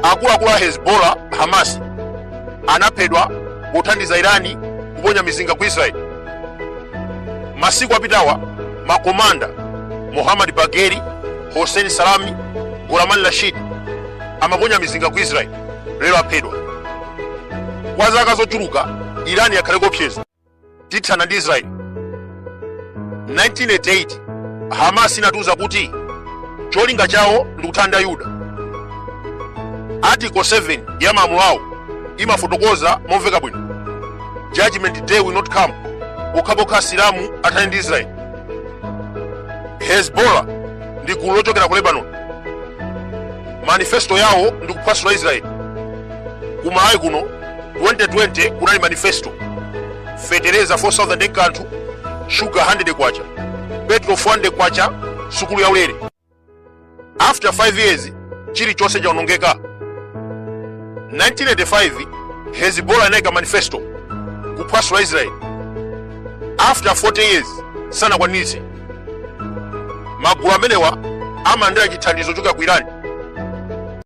Akuluakulu a Hezbollah, Hamas anaphedwa pothandiza Irani kuponya mizinga ku Israeli. Masiku apitawa makomanda Mohammad Bagheri, Hossein Salami, Ghulamali Rashid amaponya mizinga ku Israeli, lero aphedwa. Kwa zaka zochuluka Irani yakhala ikuopseza, tithana ndi Israeli. 1988 Hamas inatiuza kuti cholinga chawo ndi kuthana ndi Ayuda. Article 7 ya malamulo awo imafotokoza momveka bwino, judgment day will not come pokhapokha Asilamu athane ndi Israeli. Hezbollah ndi gulu lochokera ku Lebanon. Manifesto yawo ndi kuphwasula Israeli. Ku Malawi kuno 2020 kunali manifesto: fetereza 4000 kanthu, shuga 100 kwacha, petrol 400 kwacha, sukulu ya ulere. After 5 years chilichonse chaonongeka. 1985 Hezbollah inayika manifesto kuphwasula Israeli. After 40 years sanakwaniritse. Magulu amenewa amalandira chithandizo chochokera ku Iran.